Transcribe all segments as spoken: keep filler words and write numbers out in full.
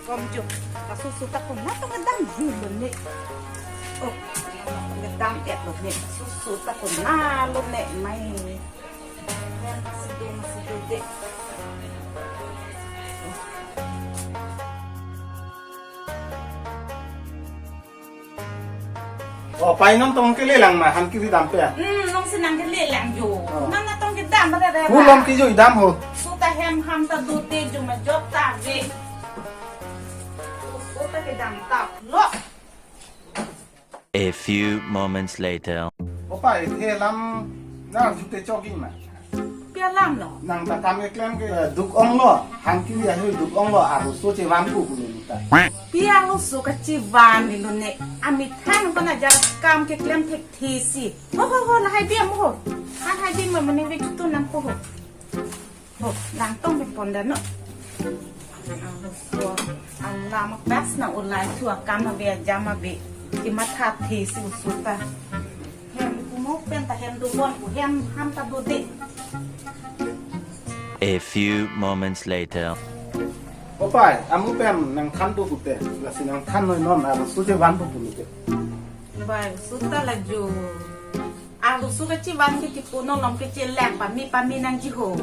Kom jo, kasu suta ko na to kedam ju lo ne. Oh, kedam et lo ne. Susu ta ko na lo ne mai. Masih do, masih do de. Oh, pai non tong kelelang ma, han kiri dampe. Hmm, non si nang kelelang jo. Oh. Nang na tong kedam ba re. Hu lom ki jo idam ho. Suta hem ham ta do te jo ma jok ta ve. Suta kedam ta lo. A few moments later. Opa, ite lam na jute chogi ma. Pi alam lo? Nang ta kam keklem ke, eh, duk ong lo, hangki ya hu duk ong lo, arloso chevan pu pu ni ta. Pi arloso kachevan ni lo ne, amethang ko na jar kam keklem thekthesi. Ho, ho, ho, lahai biam ho. Han hai biam ma mane ve chutu nang ko ho. Ho, langtong ke pon dan no. Arloso, alam pas na ulai thu akam ave ajam ave. Kemathathesi arloso ta. Hem kumo pen ta hem do bon ku hem ham ta do de. A few moments later. Opa, amu pen nang than do kute, lasi nang than noi non, arloso chevan do kute. Bai, arloso ta la jo. Arloso kachevan ke tipo non lom ke chelang pame pame nangji ho.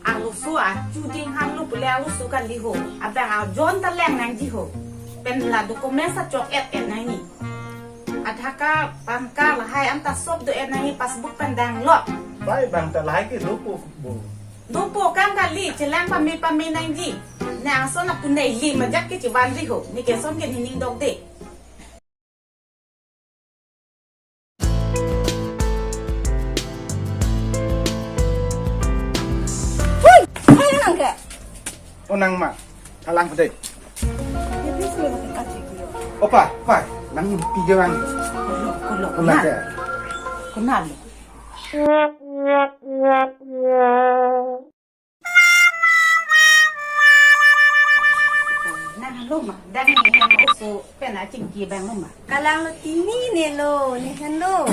Arloso achu ding han lo pule arloso kali ho. Abang ajon ta lang nangji ho. Pen la document sa chok et et nangji. Aadhaar card, PAN card lahai anta sop do et nangji, passbook pen dang lo. Bai bang ta lahai ke dopo bo. Dopo kam kali chelang pame pame nangji. Ne ason apunai li majak ke chevan ri ho. Ne ke son ke nening dok de. Hui! Hai nang ke? Oh, nang ma. Alang pede. Opa, pa, nang pi ke bang. Kulo, kulo, kulo ke. Kunal. Nang lo ma, dang ne nang oso pen achingki bang lo ma. Kalang lo tini ne lo, ne han lo.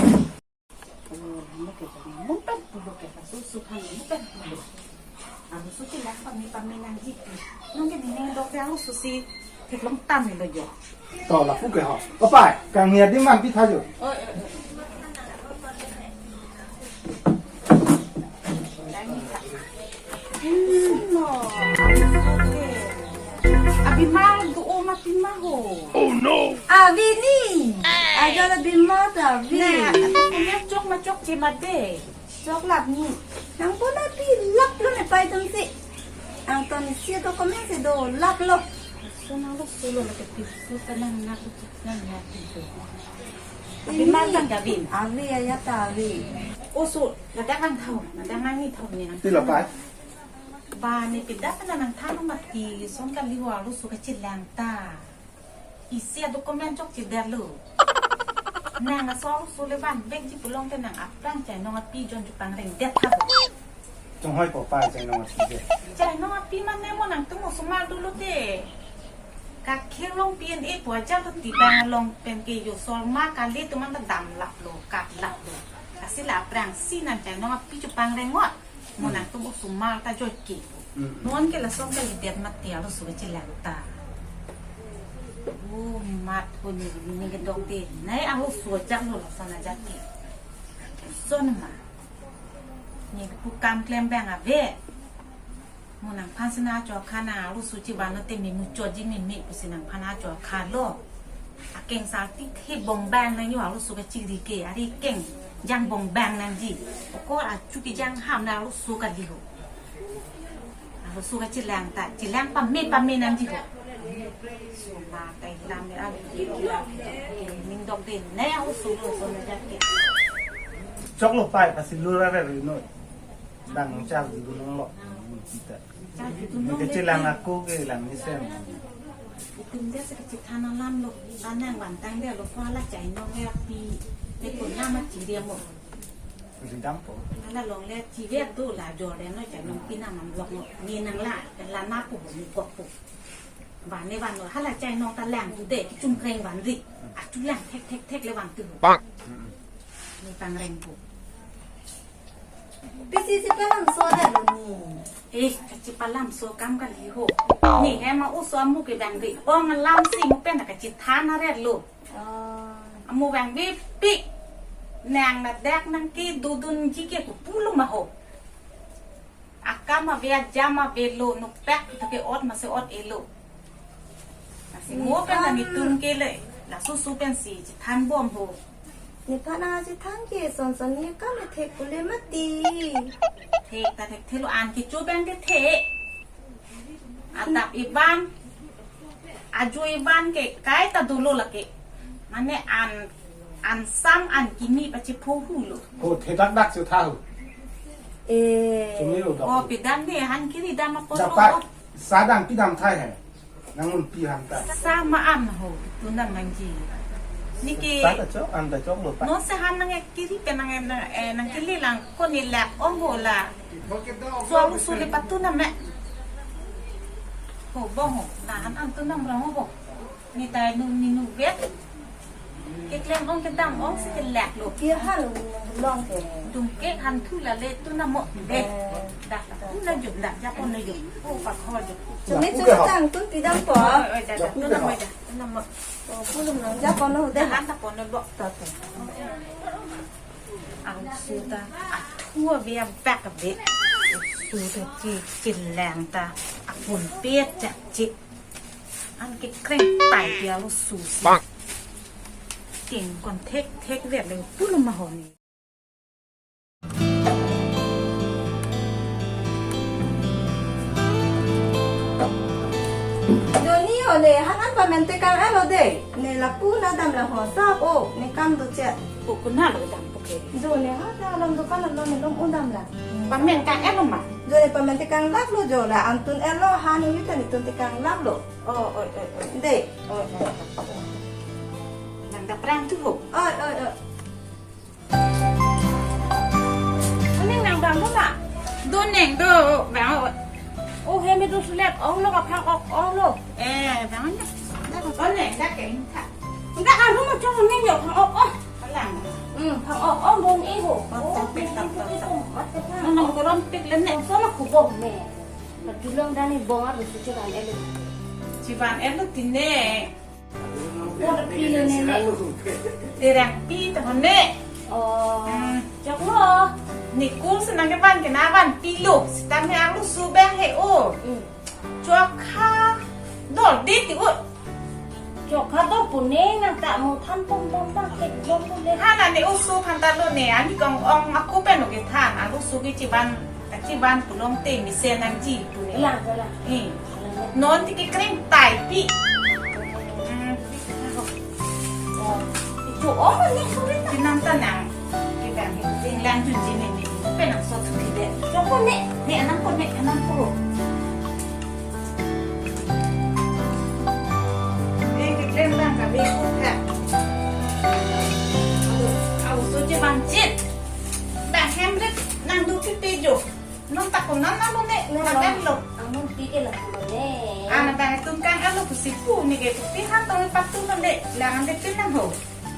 Oh, mo ke jani, mo pen pulo ke, susu kan mo pen pulo. Arloso chelang pame pame nangji. Nang ke ne dok ya susi. Theklong tam ni lo jo. To lapu ke ho. Opa, kang ni adim man pi tha jo. Oh, eh, eh. Hmm, no. Abi ma do o ma pi ma ho. Oh no. Abi ni. Ajo la abi ma ta abi. Na, aku punya chok ma chok che ma de. Chok lap ni. Nang puna pi lap lo ne pai tum si. Ang ton si document si do lap lo. So nang lo solo lo ke pi so ta nang na ku chok nang ya pi so. Abi ma tang ka bin. Abi ya ya ta abi. O so, na dang ang thau, na dang ang ni thau ni ang. Ti lo pai. Ba ne pi da ta nang thau ma ti son kali ho arloso kachelang ta. Isi adocument chokche det lo. Nang aso arloso le vanvekji pulote nang aphrang chainong api jon chepangreng det tha. Chonghoi po pa chainong api je. Chainong api mane mo nangtum osomar dolo te. Kakhir long P N A pu ajat lo ti bang along pen ke jo osomar kali atum anta dam lap lo, kat lap lo. Lasi la aphrangsi nang chainong api chepangreng ngot. Mo nangtum osomar ta joi ke. Mm. Non ke lason kalidet mati arloso kachelang ta. O mat ko ni ni ke dok de. Nai arloso ajat lo lason ajat ke. Son ma. Ni pu kam klem bang ave. Mo nangphan si na chokha na arloso chevan te me muchotji me me pusi nangphan chokha lo. Akeng sarti the bong bang nang yo arloso kachiri ke, ari keng jang bong bang nangji. Ko achu kejang ham na arloso kali ho. Arloso kachelang ta, chelang pame pame nangji ho. So ma kai lam ya abi ke ning dok de ne arloso lo so na jat ke. Chok lo pai pasi lura re no. Dang char di gunung lo. Kita. Char di gunung. Ke chelang aku ke lang ni sem. Itum dia se kecik thana lam lo. Tanang bantang dia lo pala chainong ya pi. Te ko nama chiri mo. Ridam po. Ala long le chiri do la jor de no chainong pi nama lok no. Ni nang la, la na pu ni kok pu. Van ne van lo hala chainong ta lang tu de kechumkreng van ri. Achu lang thek thek thek le van tu. Bang. Ni pangreng pu. Pisi si palam so da lo ni. Eh, kachipalam so kam kali ho. Ni hem a oso amu ke dang ri. Ong alam si mu pen kachithan aret lo. Oh. Amu vangvepi. Nang na dak nang kedodunji ke kopulo ma ho. Akam ave ajam ave lo, nokpek ta ke-ot masi ot-e lo. Lasi mo pen ta netum ke le, laso oso pensi chethan bom ho. Nephan nangchethan ke son son ne kam le thek pule mati. Thek ta thekthelo, an kecho pen ke thek. Adap iban, ajo iban ke kaita dolo lake. Mane an, an sam an kimi pachipho hulo. Ho, thedak dak si tha ho. Eh. Chumi lo dok. Oh, pidam ne han kiri dam apot lo. Japai, sadang pidam thai hai. Nang un pi han ta. Sama an ho, tu nang nangji. Niki. Sa ta chok, an ta chok lo ta. Non se han nang kiri ke nang, eh, nang kiri lang ko ni lak ong ho la. Sualu suli patu na me. Ho bong ho, na han an tu nang rong ho. Ni tai nu ni nu vet. Keklem ong kedam ong si kelak lo. Kia hal long ke. Dung ke han thu la le tu na mo de. Dak tu na juk dak japon na juk. Oh, pak ho juk. Chumi chumi tang tun pidam po. Oi, oi, dak tu na mo dak tu na mo. Oh, pulum nang japon no de. Dak han ta pon no bok ta ta. Ang suta athua via bak a bit. Suta chi chin lang ta apun pet chak chi. An kekreng tai pia lo susi. Ting kon thek thek vet le pulum ma ho ni. Doni ole han an pamente kang alo de. Ne lapu na dam la ho sap o ne kam do che. Ko kuna lo dam poke. Doni ha ta lam dukan lo ne lom o dam la. Pamen kang alo ma. Doni pamente kang lak lo jo la antun alo han wi ta netum te kang lak lo. Oh, oi, oi, oi. De. Oi, oi, oi. Nang da prang tu ho. Oi, oi, oi. Neng nang bang do ma? Do neng do, bang o. Oh, hem do sulek ong lo ka phang ok ong lo. Eh, bang na. Da ko neng da ke tha. Enggak anu ma chong neng yo phang ok ong. Palang. Hmm, phang ok ong bong e ho. Oh, tak, tak, tak, tak. Nang nang korom pik le ne. So na kubong ne. Patulong dani bong a rusu chevan elo. Chevan elo tine. Por pilo nene. Terang pi to ne. Oh. Hmm. Choklo. Ni kul senang ke ban ke na ban pilo. Sitame ang lu subeng he o. Hmm. Chokha dor di ti u. Chokha dor pune nang ta mo than pom pom ta ke dor pune. Hana ne oso than ta lo ne. Ani kong ong aku pen oke than. Ang lu su ke chevan. Kachevan pulong te mesen nangji pune. Lang, lang. Eh. Non ti kekreng tai pi. Hmm. Oh. Ijo om ne suri ta. Chinam ta nang. Kibang hin sing lang jun jin ne. Pen nang so thu ti de. Joko ne. Ne anam ko ne anam ko. Eh, kekreng lang ka be ko ka. Aduh, aduh, so chevan chit. Bang hem le nang du pipi jo. Non ta ko non na lo ne, non na ben lo. Ang non pi ke la ko ne. Ana bang tum kang alo ko si pu ne ke pu pi han tong patu lo ne. Lang ande pin nang ho.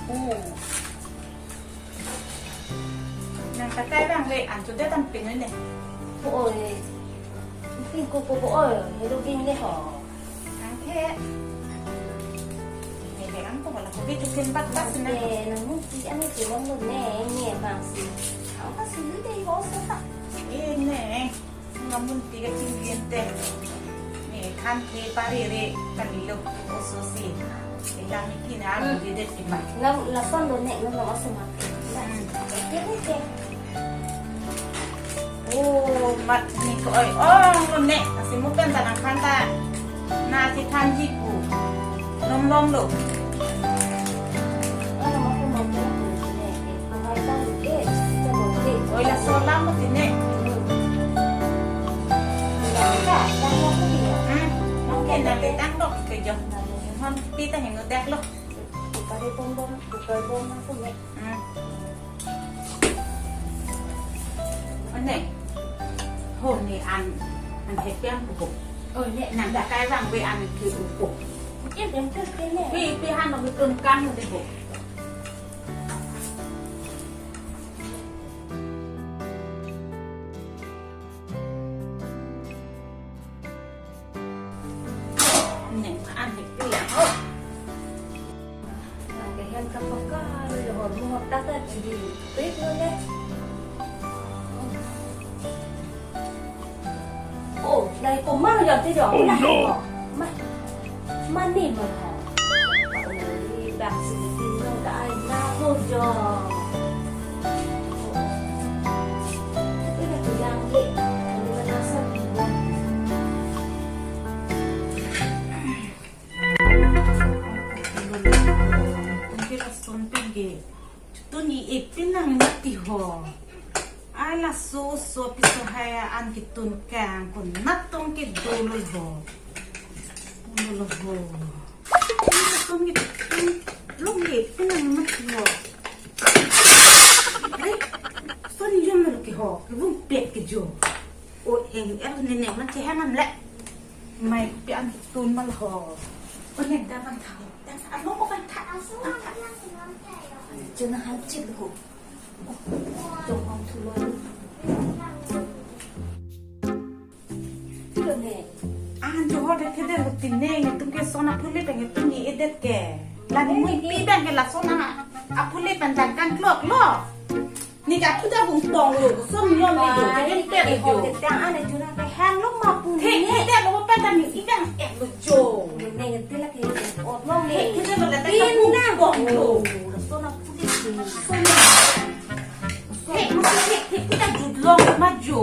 Hmm. Nang katai bang le an tu de tam pin ne. Ko oi. Pin ko ko ko oi. He do bin ne ho. Angke. Neke ang ko wala ko bitu kin pat pat na. Neke, nang muti ang ke long lo ne, ne bang si. Ang ka sulu de ho sa ta. Eh, ne. Nang muti ka chingkente. Ne kan ke pari re kan lo oso si. Ilang ki na ang di de tima. Nang lason lo ne, nang oso ma. Hmm. Ke ne ke. Oh, mat ni ko oi. Oh, lo ne. Asi mo pen ta nang kan ta. Na si than ji pu. Lom lom lo. Oi, laso lam mo tine. Hmm. Mungkin na le tang dok ke jong. Hon pi ta hin lo dak lo. Kare bom bom, kare bom na ko ne. Hmm. Ane. Ho ne an, an he piang ko. Oh, ne. Nang da kai vang ve an ke ko. Ke dem ke ke ne. Pi, pi han no tun kan de ko. Kan kapaka lo, hormu hotak ta chiri. Pek lo le. Oh, nai komar ya te jo. Oh, no. Ma, mane ma ha. Bang si tin lo ta ai na ko jo. Ina tu yang le. Ina na sa. Tun ke lason pen ke. Tun i epin nang mati ho. Ai laso so piso hai an ke tun kang ko natong ke dolo ho. Dolo ho. Tun ke tun long ke epin nang mati ho. Ai, son yom lo ke ho. Ke bung pet ke jo. O heng er ne ne man ke hemam le. Mai pi an tun mal ho. O ne da van tha. Da sa lo ko van tha. Jena han chip ho. Jong hong thu lo. Kilo ne. An jo ho de thede lo tin ne, netum ke son aphule pen netum ni edet ke. La ni mui pi pen ke lason aphule pen dang kan klok lo. Ne ka thu ta bung pong lo, son yom le jo, ke den pet le jo. Ke tang an le jo na ke hang lo ma pu. Thek ne. Thek ne lo pen ta ni i kang et lo jo. Ne ne te la ke ot lo le. Thek ne lo la ta ka bung pong lo. Son aphule ke. Son. Thek mo thek, thek ta jut lo ma jo.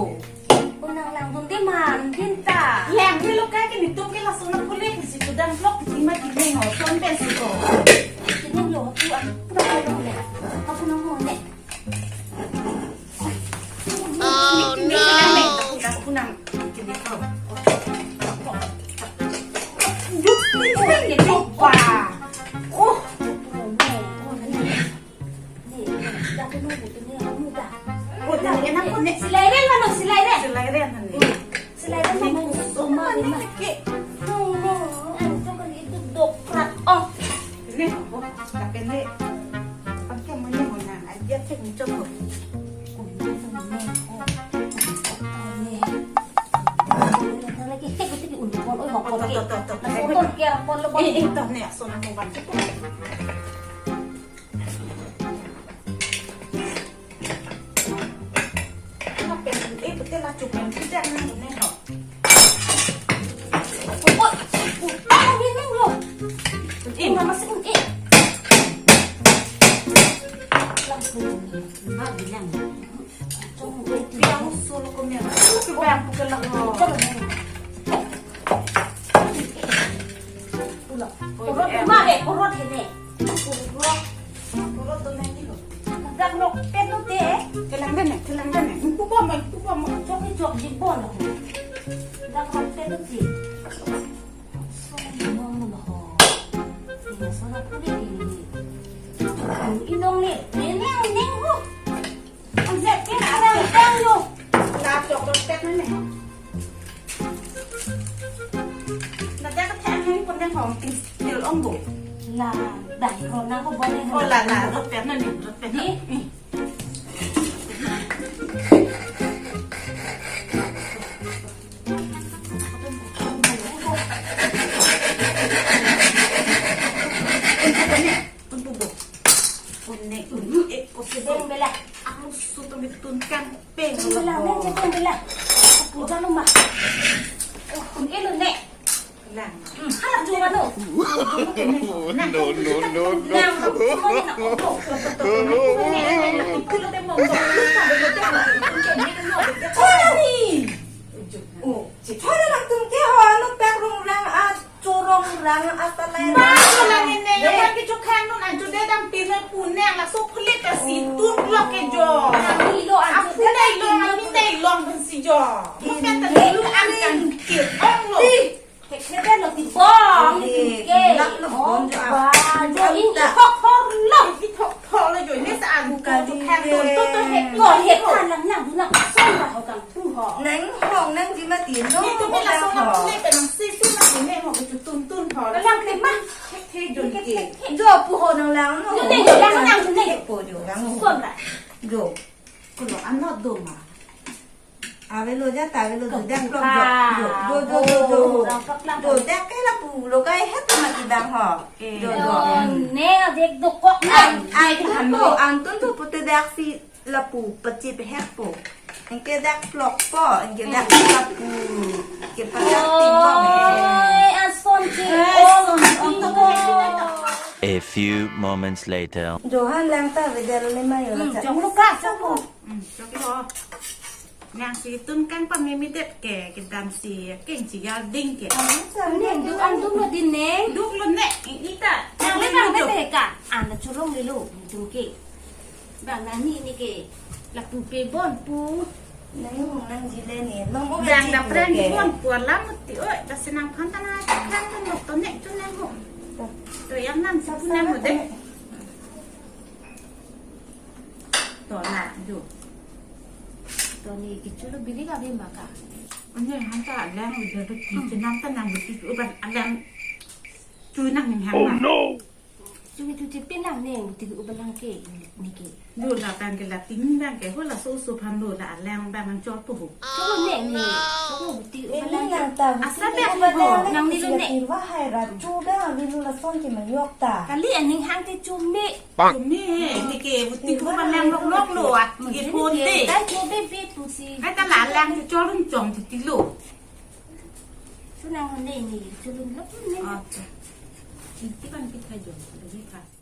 Unang langdun te man din ta. Lang te lo kai ke netum ke lason aphule ke si tu dang klok ke tima ke neng o son pen si ko. Ke neng lo tu an. Pura ko lo le. Aku nang mo ne. Oh, no. Aku nang, aku nang. Ke ne ko. Juk ni ne ne pa. Oh. Oh, ne. Ni, dah penuh buku ni, kamu dah. Oh, dah, enak pun ni. Silai ren mana, silai ren? Silai ren mana? Hmm. Silai ren mana? Ni kusoma ni mana? Ke. Ni, ni, ni, itu kan itu dokrat. Oh. Ini apa? Tapi ni, pakai mana mana? Aja cek ni coba. Oh, ini mana? Oh, ini. Lagi, cek itu di unpon. Oh, hokor. Toh, toh, toh, toh. Langsung pon, kiar pon, lo pon. Eh, eh, toh, ni, asal nak mau bantu. Lapen, eh, betul la chupang kita nang ini ho. Oh, oh, oh, ini lo. Eh, mama sih, eh. Langsung. Mbak bilang. Bilang usul ko mia. Ke bang ko ke lang ho. Pula. Kurot ma he, kurot he ne. Kurot. Kurot to na kilo. Dak nok pen to te. Kelang den ne, kelang den ne. Ku bom, ku bom. Chok ni chok ji bon. Dak nok pen to te. So ni bom mo ho. Ni so na ku de ni. Inong ni. Ni ni ni ho. Ang zet ke na arang dang yo. La chok rot pet na ne. Na ta ka thang ni pon den hong ting til ong bo. La, dah, ro na ko bon ne. Oh, la, la, rot pet na ne, rot pet na. Ni? Ni. Pun pubo. Pun ne, pun ne, eh, pun pubo. Pun bela. Aku suka betul kan, peng. Pun bela, neng je pun bela. Aku jalan mah. Oh, pun elu ne. Lang. Hmm, halak juga no. No, no, no, no. Lang, aku cuma ni nak ngomong. Aku ni, aku ni, aku ni, aku ni, aku ni. Oh, ni. Hola nangtum ke ho, ano pek rong rang a, chorong rang a, salai rang. Ba, hola nene, ya kan ke chokhan nun anjo de dam pine pune, laso phule ta si tun klok ke jo. Nang ilo anjo de. Apune ilo, apune ilo, si jo. Bukan ta dulu angkan ke, ong lo. Di, ke, ke lo ti bong, ke. Lap lo, oh, bon jo, ba, jo, ini ta. Hok hor lo. Ini hok hor lo jo, ini sa ang buka di. Chokhan nun, to, to, hek. Ko, hek kan lang, lang, lang, son ra ho kang. Neng hong neng ji mati no. Ni tu mila so na pule pe nang si si mati ne mo ke tu tun tun ho. Lang te ma. The the jon ke. Jo pu ho nang lang no. Yo ne lang nang ne. Po jo lang. Son ra. Jo. Kulo ano do ma. Ave lo ja ta ave lo jo dak klok jo. Jo jo jo jo. Jo dak ke la pu lo kai het mati dang ho. Jo jo. Ne dek do kok. Ang, ang tun po, ang tun po pute dak si lapu pachip hek po. Anke dak plok po, anke dak lapu kepadak ting long. Oi, ason ke. Ason ke. A few moments later. Johan lang ta video lima yo. Hmm, la chok lo ka, chok lo. Hmm, chok lo. Nang si tun kang pamimi det ke, kedam si keng si yarding ke. Neng duk an duk lo din neng. Duk lo ne, ita. Nang le bang bete ka. Ana chulong lilo, duk ke. Bang nani ni ke. Lapu pe bon pu. Nang nang jile ni. Nang mo bang la pran ke. Bon pu alam ti oi, ta senang phan ta na kang tu nok to nek tu nang ho. To yang nam sa pu nang ho de. To na, jo. To ni kichulo biri ka bim baka. Ane hanta alang udah betul. Chenam ta nang betul. Uban alang. Chui nang ning hang. Oh no. Chui tu cipin nang neng betul uban lang ke ni ke. Jo la bang ke la ting bang ke ho la so so phan lo la alang bang ang chor po ho. Chor neng ni. Chor betul uban lang ke. Asa bang ho nang ni lo ne. Wahai ra chu bang avi lo la son ke mayok ta. Kali aning hang te chu me. Kumi, ni ke buti ko malang lok lok lo ah, ni ke phone te. Tai ko be be pusi. Kai ta la lang ke chorun chong ti ti lo. Sunang hone ni, chorun lok ni. Acha. Iti kan kita jong, lebih khas.